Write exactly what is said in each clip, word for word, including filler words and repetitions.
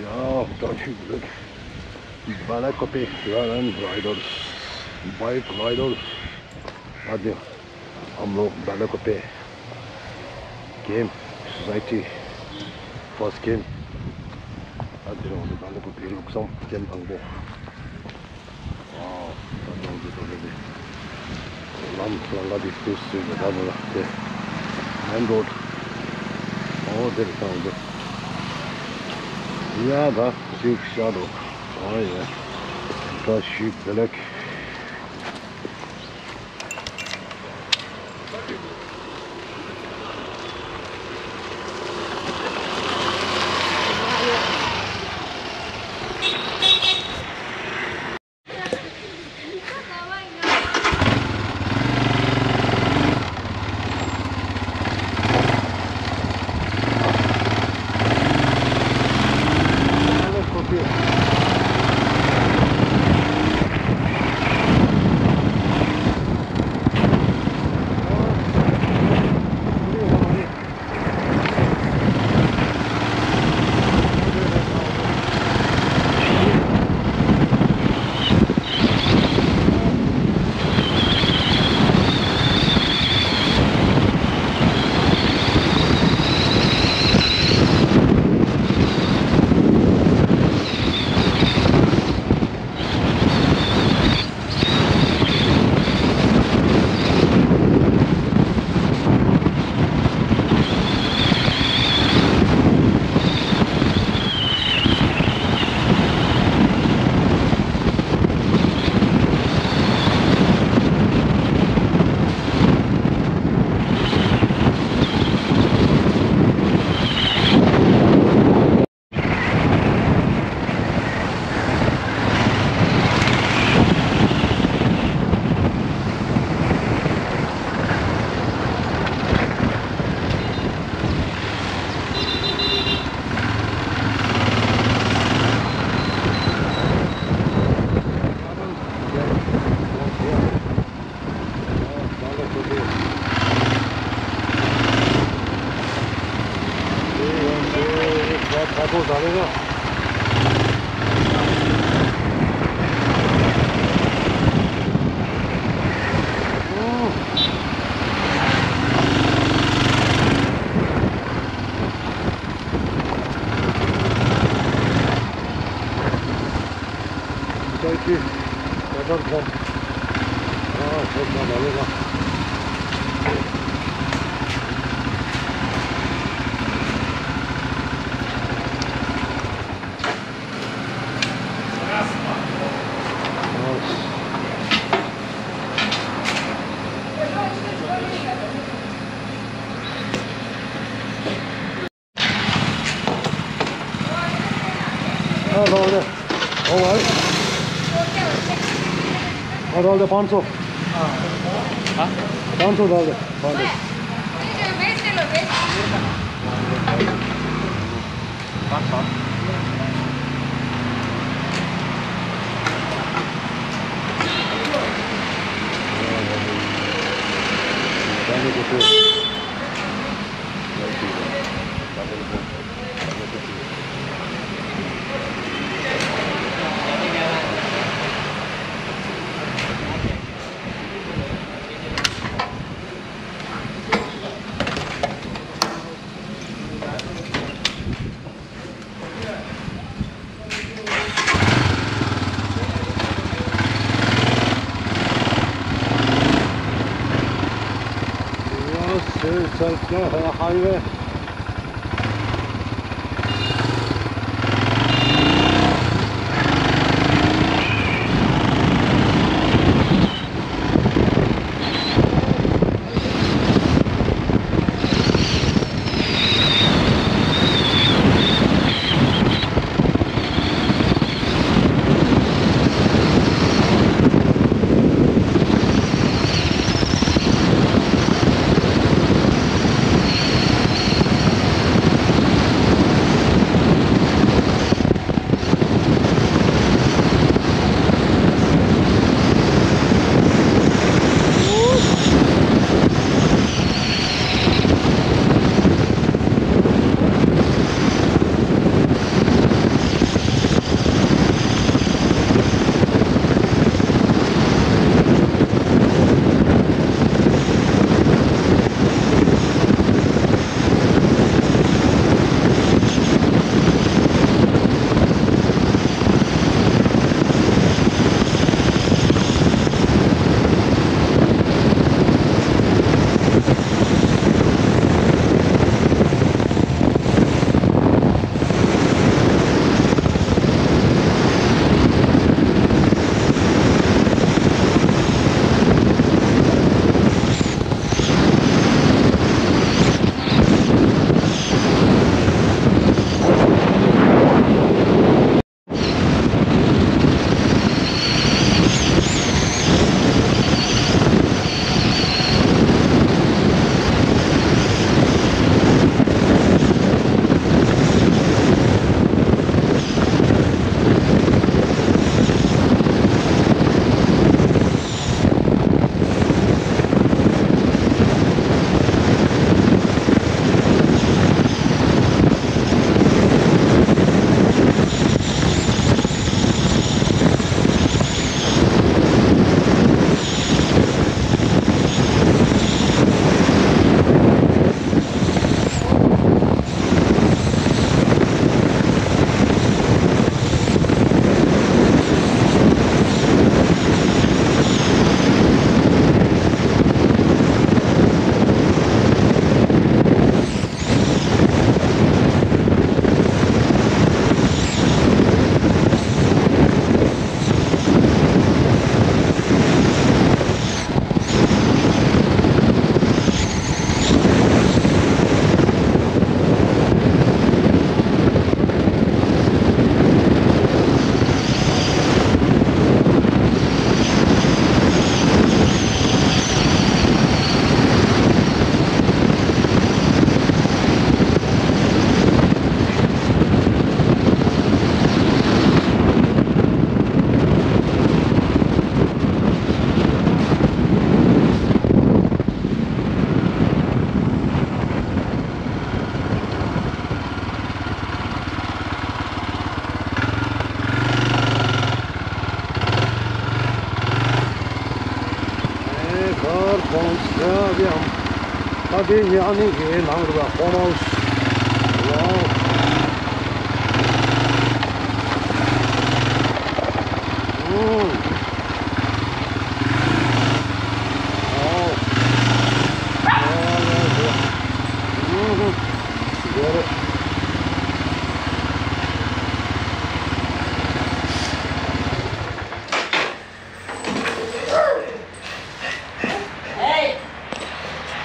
Yeah, don't you look? Balakope Island Riders, bike riders. Adi, हम लोग बालाकोपे game society first game. Adi, हम लोग बालाकोपे रुकसम game thangbo. ཨ། ད་དུང་འདི་ཚོ་རེད། ལམ་ལམ་ཁ་འདི་སུ་སུ་ཡོད་ད་མོ་ལ་དེ། མེན་རོ་ཌི། ཨོ་དེར་བཏང་འདུག་ཡ་ད་ཅིག་ཤ་རོ། ཨ་ཡ། བཀྲ་ཤིས་བདེ་ལེགས། Thank you. Welcome. ཨ། ཐོབ་ན་ལ་ལེ་ལ། ཨ། ལོག་རེ། ཨོ་ཝའི། ཨ། རོལ་དེ་པཱན་སོ། ཨ། པཱན་སོ་རོལ་དེ། པཱན་སོ། པཱན་སོ། Highway. ད་དེ་ངའི་ཨ་ནེ་གི་ནང་རུ་བ་ཧྥོམ་ཧའུ་སི། ཝའོ། ཨུམ། ཨོ། ཨོ་ལེ་ལེ། ཨུམ། ཡོད་རེད།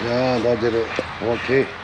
ཡ་ད་དེ་རེད། ཨོ་ཁེ།